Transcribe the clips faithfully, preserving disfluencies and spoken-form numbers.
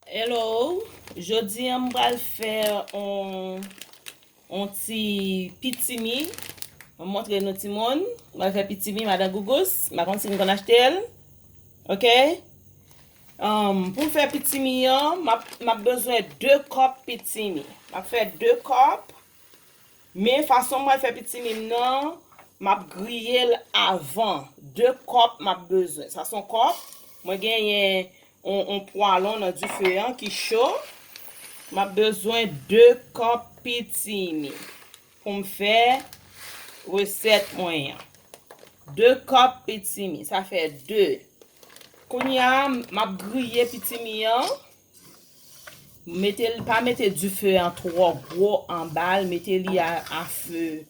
Hello, jodi a m pral fè on, on ti pitimi. M montre nou timoun, m pral fè pitimi madan Gougous, m pa konn si n konn achte l. Ok? Um, pou m fè pitimi an, m ap, m ap bezwen de kòp pitimi. M ap fè de kòp. Men fason mwen fè pitimi m nan, m ap griye l avan. De kòp m ap bezwen. Sa se yon kòp. Mwen genyen on, on pwalon nan dife an ki cho. M ap bezwen de kòp pitimi pou m fè resèt mwen an. De kòp pitimi, sa fè de. Kounye a, m ap griye pitimi an. Mete l, pa mete dife an twò gwo anba l, mete li a, a fe,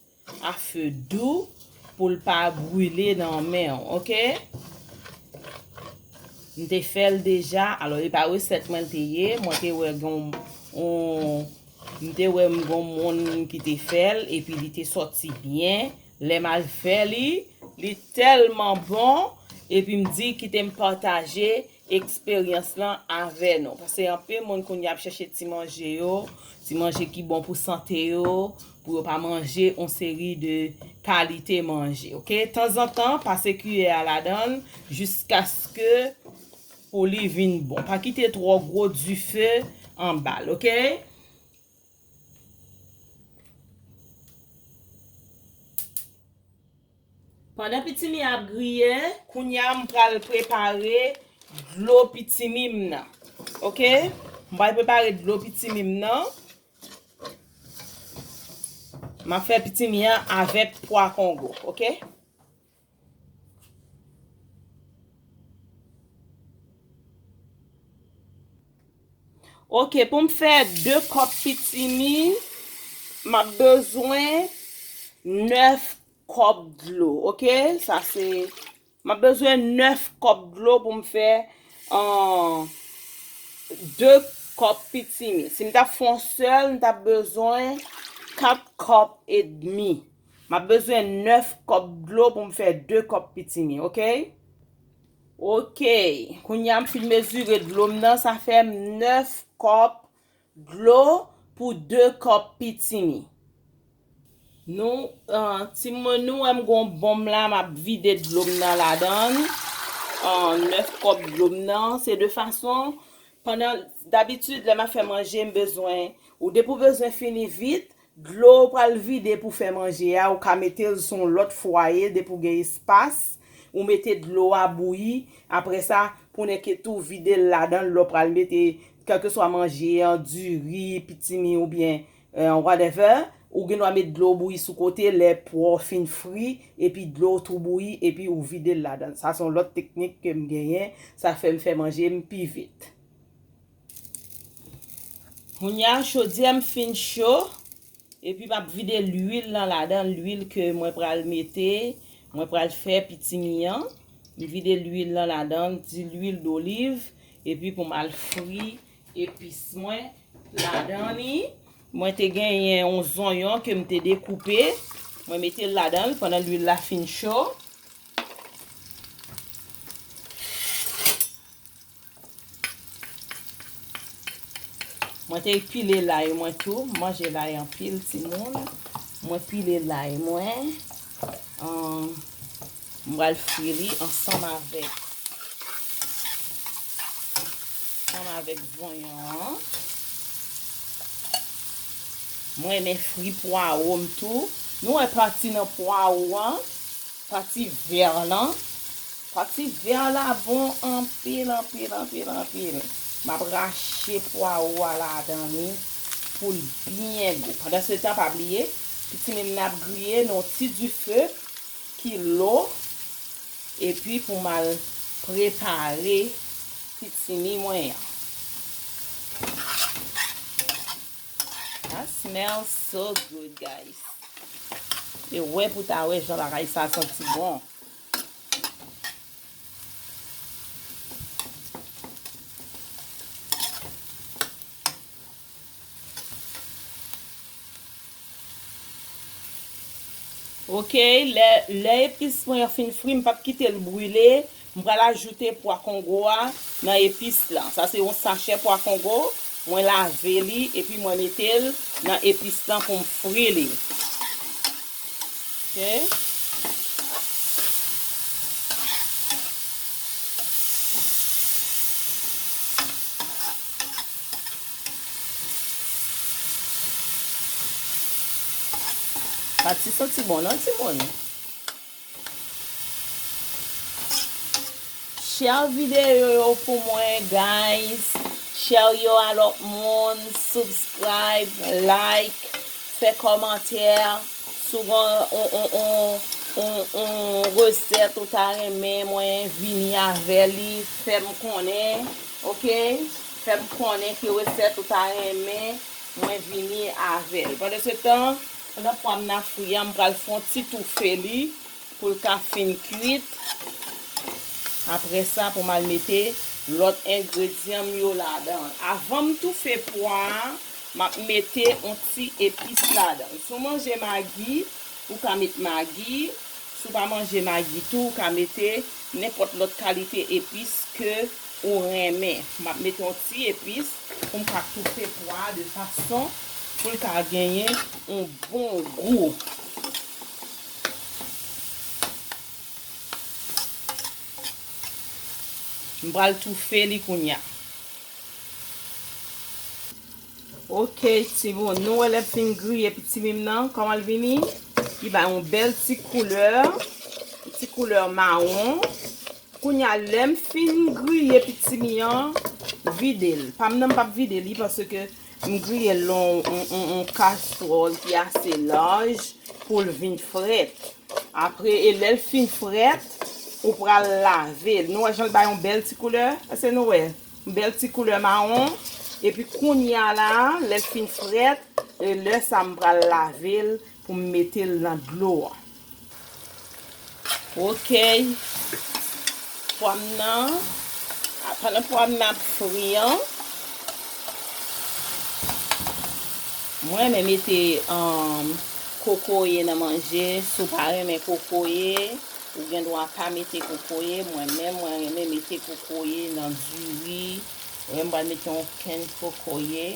a fe dou pou l pa brile nan men w, ok? M te fè l deja, alò e pa resèt mwen l te ye, mwen te wè gen yon, yon, m te wè m gen yon moun ki te fè l, epi li te sòti byen. Lè m al fè li, li tèlman bon, epi m di kite m pataje eksperyans lan avè nou. Paske anpil moun kounye a ap chèche ti manje yo, ti manje ki bon pou sante yo, pou yo pa manje on seri de kalite manje, ok? Tanzantan, pase kiyè a ladan l jiskaske pou li vin bon. Pa kite twò gwo dife anba l, ok? Pandan pitimi ap griye, kounye a m pral prepare dlo pitimi m nan. Ok? M pral prepare dlo pitimi m nan. M ap fè pitimi an avèk pwa kongo, ok? Ok, pou m fè de kòp pitimi, m ap bezwen nèf kòp dlo, ok? Sa se, m ap bezwen nèf kòp dlo pou m fè, an, de kòp pitimi. Si m t ap fè yon sèl, m t ap bezwen kat kòp edmi. M ap bezwen nèf kòp dlo pou m fè de kòp pitimi, ok? Ok, kounye a m fin mezire dlo m nan, sa fè m nèf kòp dlo pou de kòp pitimi. Nou, ah, timoun, nou wè m gon bonm la, m ap vide dlo m nan ladan l. Ah, nèf kòp dlo m nan, se de fason, pandan, dabitid, lè m ap fè manje, m bezwen, ou depi w bezwen fini vit, dlo w pral vide pou fè manje a, ou ka mete l sou yon lòt fwaye, depi w gen espas, ou mete dlo a bouyi, apre sa, pou nèke tou vide l ladan l, lè w pral mete, kèlkeswa manje an, diri, pitimi oubyen, eh, whatever, ou gen dwa met dlo bouyi sou kote, lè pwa w fin fri, epi dlo w tou bouyi, epi ou vide l ladan l. Sa se yon lòt teknik ke m genyen, sa fè m fè manje m pi vit. Kounye a, chodyè m fin cho, epi m ap vide lwil lan ladan, lwil ke mwen pral mete, mwen pral fè pitimi an. M vide lwil lan ladan, di lwil doliv, epi pou m al fri epis mwen ladan li. Mwen te genyen yon zonyon ke m te dekoupe, mwen mete l ladan l pandan lwil la fin cho. Mwen te pile lay mwen tou. M manje lay anpil, timoun. Mwen pile lay mwen. Ahn, m pral fri li ansanm avèk, ansanm avèk zonyon an. Mwen renmen fri pwawo m tou. Nou wè pati nan pwawo an, pati vè lan. Pati vè la bon anpil, anpil, anpil, anpil. M ap rache pwawo a ladan li pou l byen gou. Pandansetan, pa bliye, pitimi m nan ap griye nan yon ti dife ki lo, epi pou m al prepare pitimi mwen an. That smells so good, guys. E wè pou ta wè jan bagay sa santi bon. Ok, lè, lè epis mwen an fin fri, m p ap kite l brile. M pral ajoute pwa kongo a nan epis lan. Sa se yon sachè pwa kongo. Mwen lave li epi mwen mete l nan epis lan pou m fri li. Ok. Pati santi bon non, timoun. Share videyo yo pou mwen, guys. Share yo a lòt moun. Subscribe, like, fè kòmantè sou yon, on, on, on, on, on resèt ou ta renmen mwen vini avè li, fè m konnen, ok? Fè m konnen ki resèt ou ta renmen mwen vini avè l. Pandan se tan, pandan pwa m nan fri a, m pral fè yon ti toufe li pou l ka fin kwit. Apre sa, pou m al mete lòt engredyan m yo ladan. Avan m toufe pwa a, m ap mete yon ti epis ladan. Si w manje magi, ou ka met magi. Si w pa manje magi tou, ou ka mete nenpòt lòt kalite epis ke ou renmen. M ap mete yon ti epis pou m ka toufe pwa a de fason pou l ka genyen yon bon gou. M pral toufe li kounye a. Ok, timoun, nou wè lè m fin griye pitimi m nan, kòman l vini? Li bay yon bèl ti koulè, ti koulè mawon. Kounye a, lè m fin griye pitimi an, vide l. Pa m nan m p ap vide li, paske m griye l nan yon, yon, yon, yon kastwòl ki ase laj pou l vin frèt. Apre, e lè l fin frèt, ou pral lave l. Nou wè jan l bay yon bèl ti koulè? Èske nou wè? Yon bèl ti koulè mawon. Epi kounye a la, lè l fin frèt, e lè sa m pral lave l pou m mete l nan dlo a. Ok. Pwa m nan, a, pandan pwa m nan ap fri an, mwen renmen mete, um, kokoye nan manje. Si w pa renmen kokoye, ou gen dwa pa mete kokoye. Mwen menm, mwen renmen mete kokoye nan diri. Mwen, m pral mete yon kenn kokoye.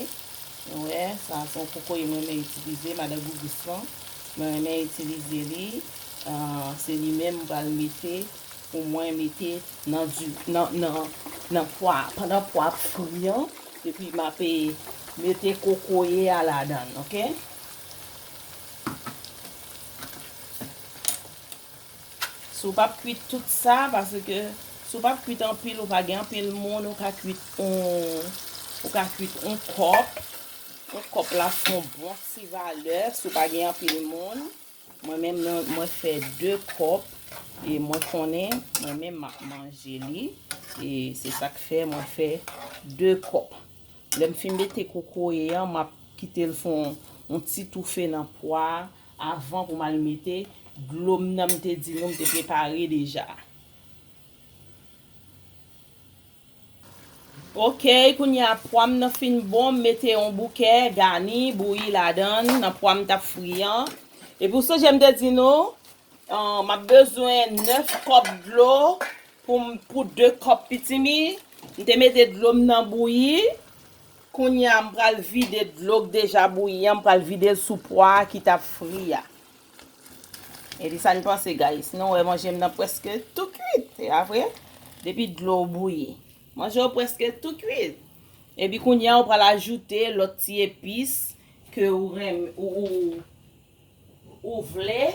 Ou wè, sa se yon kokoye mwen renmen itilize, madan Gougous lan. Mwen renmen itilize li. Ah, se li menm m pral mete, pou mwen mete nan di, nan, nan, nan pwa, pandan pwa ap fri an, epi m ap, eh, mete kokoye a ladan l, ok? Si w p ap kwit tout sa, paske si w p ap kwit anpil, ou pa gen anpil moun, ou ka kwit on, ou ka kwit on kòp. On kòp la fè on bon ti valè, si w pa gen anpil moun. Mwen menm, mwen, mwen fè de kòp, e mwen konnen, mwen menm, m ap manje li, e se sa k fè mwen fè de kòp. Lè m fin mete kokoye an, m ap kite l fè on, on ti toufe nan pwa a, avan pou m al mete dlo m nan m te di nou m te prepare deja. Ok, kounye a pwa m nan fin bon, m mete yon boukè gani, bouyi ladan l, nan pwa m t ap fri an. Epi w sonje m te di nou, ah, m ap bezwen nèf kòp dlo pou m, pou de kòp pitimi. M te mete dlo m nan bouyi. Kounye a, m pral vide dlo k deja bouyi an, m pral vide l sou pwa a ki t ap fri a. Epi sa n panse, guys? Nou wè manje m nan prèske tou kwit, se pa vre? Depi dlo bouyi. Manje w prèske tou kwit. Epi kounye a, ou pral ajoute lòt ti epis ke ou renm-, ou, ou, ou vle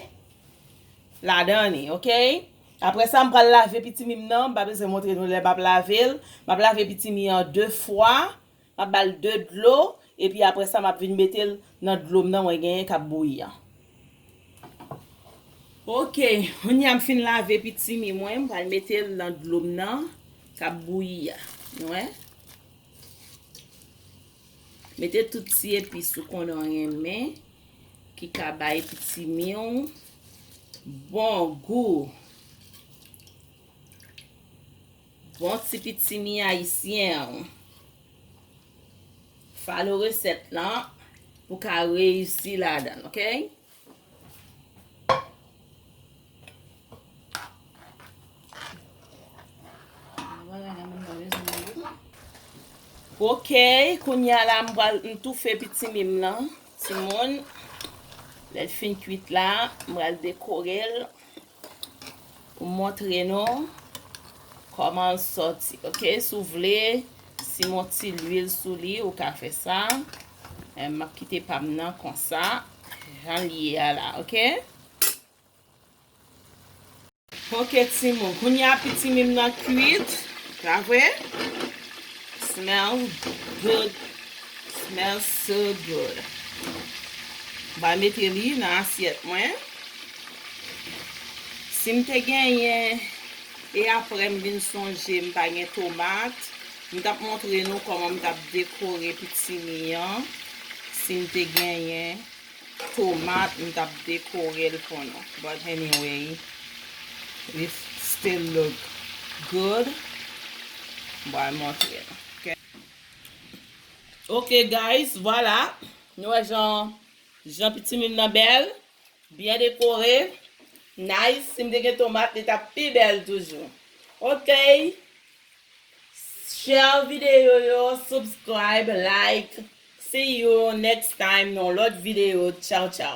ladan li, ok? Apre sa, m pral lave pitimi m nan. M pa bezwen montre nou lè m ap lave l. M ap lave pitimi an de fwa. M ap ba l de dlo, epi apre sa, m ap vin mete l nan dlo m nan mwen genyen k ap bouyi an. Ok, kounye a m fin lave pitimi mwen, m pral mete l nan dlo m nan k ap bouyi a. Nou wè? Mete tout ti epis ou konnen w renmen, ki ka bay pitimi w bon gou. Bon ti pitimi ayisyen an. Follow resèt lan pou ka reyisi ladan l, ok? Ok, kounye a la m pral m toufe pitimi m nan, timoun. Lè l fin kwit la, m pral dekore l pou montre nou kòman l sòti. Ok, si w vle simen yon ti lwil sou li, ou ka fè sa. M ap kite pa m nan konsa, jan l ye a la, ok? Ok, timoun, kounye a pitimi m nan kwit, pa vre? Smells good. Smells so good. M va mete li nan asyèt mwen. Si m te genyen, e apre m vin sonje m pa gen tomat, m t ap montre nou kòman m t ap dekore pitimi an. Si m te genyen tomat, m t ap dekore l pou nou. But anyway, it still look good. M pral montre nou. Ok. Ok, guys, vwala. Nou wè jan, jan pitimi m nan bèl. Byen dekore. Nice. Si m te gen tomat, li t ap pi bèl toujou. Ok. Share videyo yo, subscribe, like. See you next time nan lòt videyo. Tchaw, tchaw.